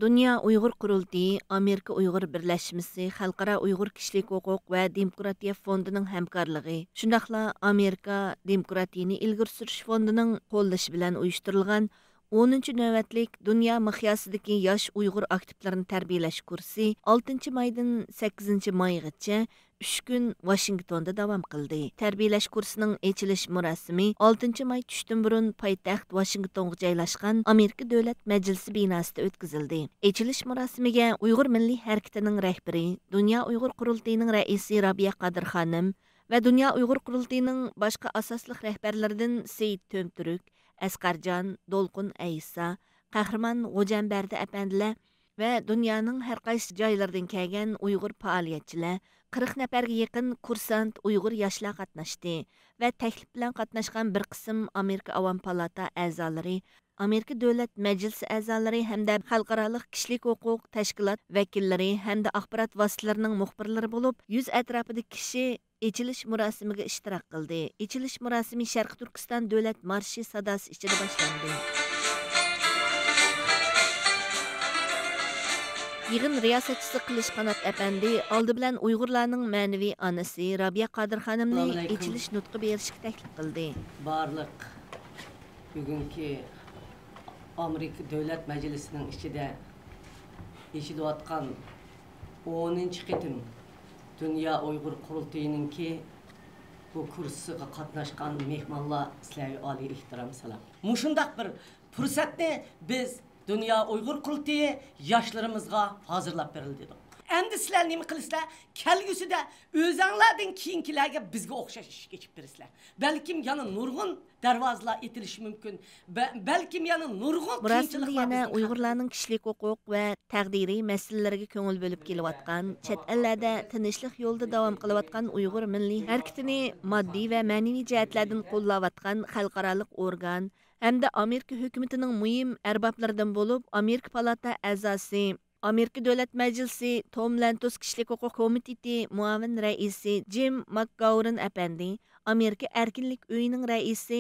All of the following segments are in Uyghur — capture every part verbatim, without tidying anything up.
دۇنيا ئۇيغۇر قۇرۇلتىيى، ئامېرىكا ئۇيغۇر بىرلەشمىسى، خەلقئارا ئۇيغۇر كىشىلىك ھوقۇق ۋە دېموكراتىيە فوندىنىڭ ھەمكارلىقى، شۇنداقلا ئامېرىكا دېموكراتىيىنى ئىلگىرى سۈرۈش فوندىنىڭ قوللىشى بىلەن ئۇيۇشتۇرۇلغان ئونىنچى نۆۋەتلىك دۇنيا مىقياسىدىكى ياش ئۇيغۇر ئاكتىپلىرىنى تەربىيەلەش كۇرسى ئالتىنچى مايدىن سەككىزىنچى مايغىچە ئۈچ كۈن ۋاشىنگتوندا داۋام قىلدى. تەربىيەلەش كۇرسىنىڭ ئېچىلىش مۇراسىمى ئالتىنچى ماي چۈشتىن بۇرۇن پايتەخت ۋاشىنگتونغا جايلاشقان ئامېرىكا دۆلەت مەجلىسى بىناسىدا ئۆتكۈزۈلدى. ئېچىلىش مۇراسىمىگە ئۇيغۇر مىللىي ھەرىكىتىنىڭ رەھبىرى، دۇنيا ئۇيغۇر قۇرۇلتىيىنىڭ رەئىسى رابىيە قادىر خانىم ۋە دۇنيا ئۇيغۇر قۇرۇلتىيىنىڭ باشقا ئاساسلىق رەھبەرلىرىدىن سېيىت تۈنتۈرك، ئەسقەرجان، دولقۇن ئەيسا، قەھرىمان غوجامبەردى ئەپەندىلەر ۋە دۇنيانىڭ ھەر قايسى جايلىرىدىن كەلگەن ئۇيغۇر پائالىيەتچىلەر، قىرىق نەپەرگە يېقىن كۇرسانت ئۇيغۇر ياشلار قاتناشتى ۋە تەكلىپ بىلەن قاتناشقان بىر قىسىم ئامېرىكا ئاۋام پالاتا ئەزالىرى، ئامېرىكا دۆلەت مەجلىسى ئەزالىرى ھەمدە خەلقئارالىق كىشىلىك ھوقۇق تەشكىلات ۋەكىللىرى ھەمدە ئاخبارات ۋاسىتىلىرىنىڭ مۇخبىرلىرى بولۇپ، يۈز ئەتراپىدا كىشى ئېچىلىش مۇراسىمىگە ئىشتىراك قىلدى. ئېچىلىش مۇراسىمى شەرقىي تۈركىستان دۆلەت مارشى ساداسى ئىچىدە باشلاندى. يىغىن رىياسەتچىسى قىلىچ قانات ئەپەندى ئالدى بىلەن ئۇيغۇرلارنىڭ مەنىۋى ئانىسى رابىيە قادىر خانىمنى ئەسسالامۇئەلەيكۇم. ئېچىلىش نۇتقى بېرىشكە تەكلىپ قىلدى. بارلىق بۈگۈنكى ئامېرىكا دۆلەت مەجلىسىنىڭ ئىچىدە ئېچىلىۋاتقان ئونىنچى قېتىم دۇنيا ئۇيغۇر قۇرۇلتىيىنىڭكى بۇ كۇرسىغا قاتناشقان مېھمانلار، سىلەرگە ئالىي ئېھتىرام، سالام. مۇشۇنداق بىر پۇرسەتنى بىز دۇنيا ئۇيغۇر قۇرۇلتىيى ياشلىرىمىزغا ھازىرلاپ بېرىلدى دېدۇق. ئەمدى سىلەر نېمە قىلىسىلەر؟ كەلگۈسىدە ئۆزەڭلاردىن كېيىنكىلەرگە بىزگە ئوخشاش ئىشىك ئېچىپ بېرىسىلەر. بەلكىم يەنە نۇرغۇن دەرۋازىلار ئېتىلىشى مۇمكىن. بە-، بەلكىم يەنە نۇرغۇن مۇراسىمدا قىيىنچىلىقلار يەنە بىزنى ئۇيغۇرلارنىڭ كىشىلىك ھوقۇق ۋە تەقدىرى مەسىلىلىرىگە كۆڭۈل بۆلۈپ كېلىۋاتقان، چەت ئەللەردە تىنچلىق يولىدا داۋام قىلىۋاتقان ئۇيغۇر مىللىي ھەرىكىتىنى ماددىي ۋە مەنىۋى جەھەتلەردىن قوللاۋاتقان خەلقئارالىق ئورگان ھەمدە ئامېرىكا ھۆكۈمىتىنىڭ مۇھىم ئەربابلىرىدىن بولۇپ، ئامېرىكا پالاتا ئەزاسى، ئامېرىكا دۆلەت مەجلىسى توم لەنتوس كىشىلىك ھوقۇق كومىتېتى مۇئاۋىن رەئىسى جىم ماكگاۋرىن ئەپەندى، ئامېرىكا ئەركىنلىك ئۆيىنىڭ رەئىسى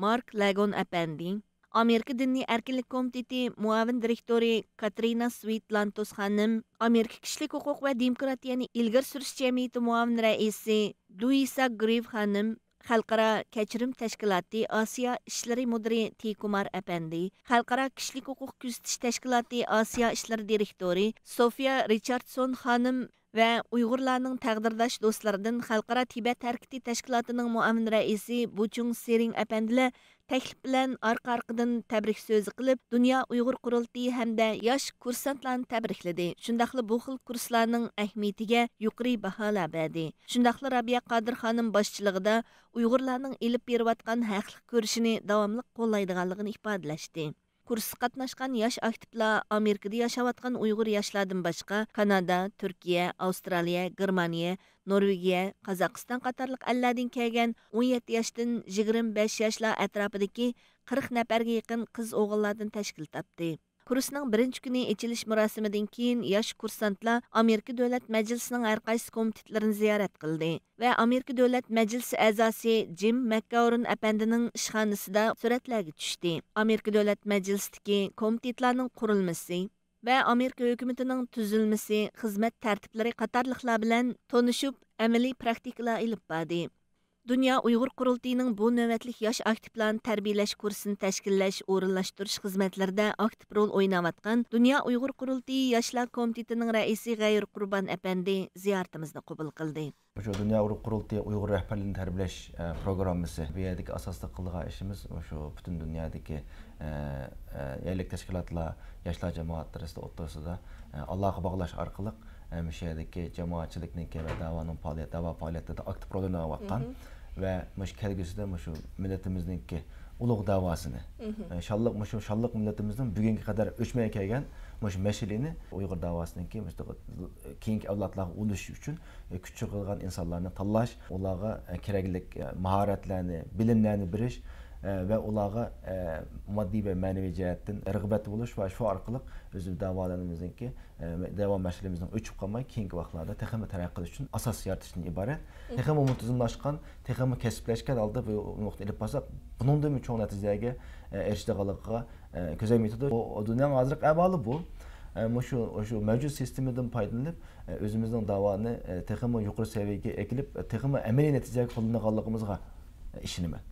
مارك لەگون ئەپەندى، ئامېرىكا دىنىي ئەركىنلىك كومىتېتى مۇئاۋىن دىرېكتورى كاترىنا سۋېيت لانتوس خانىم، ئامېرىكا كىشىلىك ھوقۇق ۋە دېموكراتىيەنى ئىلگىرى سۈرۈش جەمئىيىتى مۇئاۋىن رەئىسى لۇئىسا گرىف خانىم، خەلقئارا كەچۈرۈم تەشكىلاتى ئاسىيا ئىشلىرى مۇدىرى تى كۇمار ئەپەندى، خەلقئارا كىشىلىك ھوقۇق كۆزىتىش تەشكىلاتى ئاسىيا ئىشلىرى دىرېكتورى سوفىيا رىچاردسون خانىم ۋە ئۇيغۇرلارنىڭ تەقدىرداش دوستلىرىدىن خەلقئارا تىبەت ھەرىكىتى تەشكىلاتىنىڭ مۇئاۋىن رەئىسى بۇچۇڭ سېرىڭ ئەپەندىلەر تەكلىپ بىلەن ئارقا-ئارقىدىن تەبرىك سۆزى قىلىپ، دۇنيا ئۇيغۇر قۇرۇلتىيى ھەمدە ياش كۇرسانتلارنى تەبرىكلىدى. شۇنداقلا بۇ خىل كۇرسلارنىڭ ئەھمىيىتىگە يۇقىرى باھالار بەردى. شۇنداقلا رابىيە قادىر خانىم باشچىلىقىدا ئۇيغۇرلارنىڭ ئېلىپ بېرىۋاتقان ھەقلىق كۈرىشىنى داۋاملىق قوللايدىغانلىقىنى ئىپادىلەشتى. كۇرسقا قاتناشقان ياش ئاكتىپلار ئامېرىكىدا ياشاۋاتقان ئۇيغۇر ياشلاردىن باشقا، كانادا، تۈركىيە، ئاۋسترالىيە، گېرمانىيە، نورۋېگىيە، قازاقىستان قاتارلىق ئەللەردىن كەلگەن ئون يەتتە ياشتىن يىگىرمە بەش ياشلار ئەتراپىدىكى قىرىق نەپەرگە يېقىن قىز-ئوغۇللاردىن تەشكىل تاپتى. كۇرسنىڭ بىرىنچى كۈنى ئېچىلىش مۇراسىمىدىن كېيىن، ياش كۇرسانتلار ئامېرىكا دۆلەت مەجلىسىنىڭ ھەر قايسى كومىتېتلىرىنى زىيارەت قىلدى ۋە ئامېرىكا دۆلەت مەجلىسى ئەزاسى جىم مەكگاۋرىن ئەپەندىنىڭ ئىشخانىسىدا سۈرەتلەرگە چۈشتى. ئامېرىكا دۆلەت مەجلىسىدىكى كومىتېتلارنىڭ قۇرۇلمىسى ۋە ئامېرىكا ھۆكۈمىتىنىڭ تۈزۈلمىسى، خىزمەت تەرتىپلىرى قاتارلىقلار بىلەن تونۇشۇپ، ئەمەلىي پراكتىكىلار ئېلىپ باردى. دۇنيا ئۇيغۇر قۇرۇلتىيىنىڭ بۇ نۆۋەتلىك ياش ئاكتىپلارنى تەربىيەلەش كۇرسىنى تەشكىللەش، ئورۇنلاشتۇرۇش خىزمەتلىرىدە ئاكتىپ رول ئويناۋاتقان دۇنيا ئۇيغۇر قۇرۇلتىيى ياشلار كومىتېتىنىڭ رەئىسى غەيۇر قۇربان ئەپەندى زىيارىتىمىزنى قوبۇل قىلدى. شۇ دۇنيا ئۇيغۇر قۇرۇلتىيى ئۇيغۇر رەھبەرلىرىنى تەربىيەلەش، ئە، پروگراممىسى. بۇ يەردىكى ئاساسلىق قىلىدىغان ئىشىمىز شۇ پۈتۈن دۇنيادىكى، ئە، ئە، يەرلىك تەشكىلاتلار، ياشلار جامائەت ئارىسىدا، ئوتتۇرىسىدا، ئە، ئالاقە باغلاش ئارقىلىق، ئە، مۇشۇ يەردىكى جامائەتچىلىكنىڭكى ۋە دەۋانىڭ پائالىيەت، دەۋا پائالىيەتلىرىدە ئاكتىپ رول ئويناۋاتقان ۋە مۇشۇ كەلگۈسىدە مۇشۇ مىللىتىمىزنىڭكى ئۇلۇغ دەۋاسىنى، ئە، شانلىق، مۇشۇ شانلىق مىللىتىمىزنىڭ بۈگۈنگە قەدەر ئۆچمەي كەلگەن مۇشۇ مەشئىلىنى ئۇيغۇر دەۋاسىنىڭكى مۇشۇ كېيىنكى ئەۋلادلارغا ئۇلىشىش ئۈچۈن، ئە، كۈچ چىقىرىدىغان ئىنسانلارنى تاللاش، ئۇلارغا، ئە، كېرەكلىك، ئە، ماھارەتلەرنى، بىلىملەرنى بېرىش، ئە، ۋە ئۇلارغا، ئە، ماددىي ۋە مەنىۋى جەھەتتىن رىغبەت بولۇش ۋە شۇ ئارقىلىق ئۆزىمىز دەۋالىرىمىزنىڭكى، ئە، دەۋا مەشئىلىمىزنىڭ ئۆچۈپ قالماي، كېيىنكى ۋاقىتلاردا تېخىمۇ تەرەققىي قىلىش ئۈچۈن ئاساس يارىتىشتىن ئىبارەت. تېخىمۇ مۇنتىزىملاشقان، تېخىمۇ كەسىپلەشكەن ھالدا بۇ نۇقتىنى ئېلىپ بارساق، بۇنىڭدىنمۇ چوڭ نەتىجىلەرگە، ئە، ئېرىشىدىغانلىقىغا، ئە، كۆز يۇمىدۇ. بۇ دۇنيانىڭ ھازىرقى ئەھۋالى بۇ. ئە، مۇشۇ، شۇ مەۋجۇت سىستېمىدىن پايدىلىنىپ، ئە، ئۆزىمىزنىڭ داۋانى، ئە، تېخىمۇ يۇقىرى سەۋىيەگە ئېكىلىپ، ئە، تېخىمۇ ئەمەلىي نەتىجىلەرگە قوللىنىدىغانلىقىمىزغا، ئە، ئىشىنىمەن.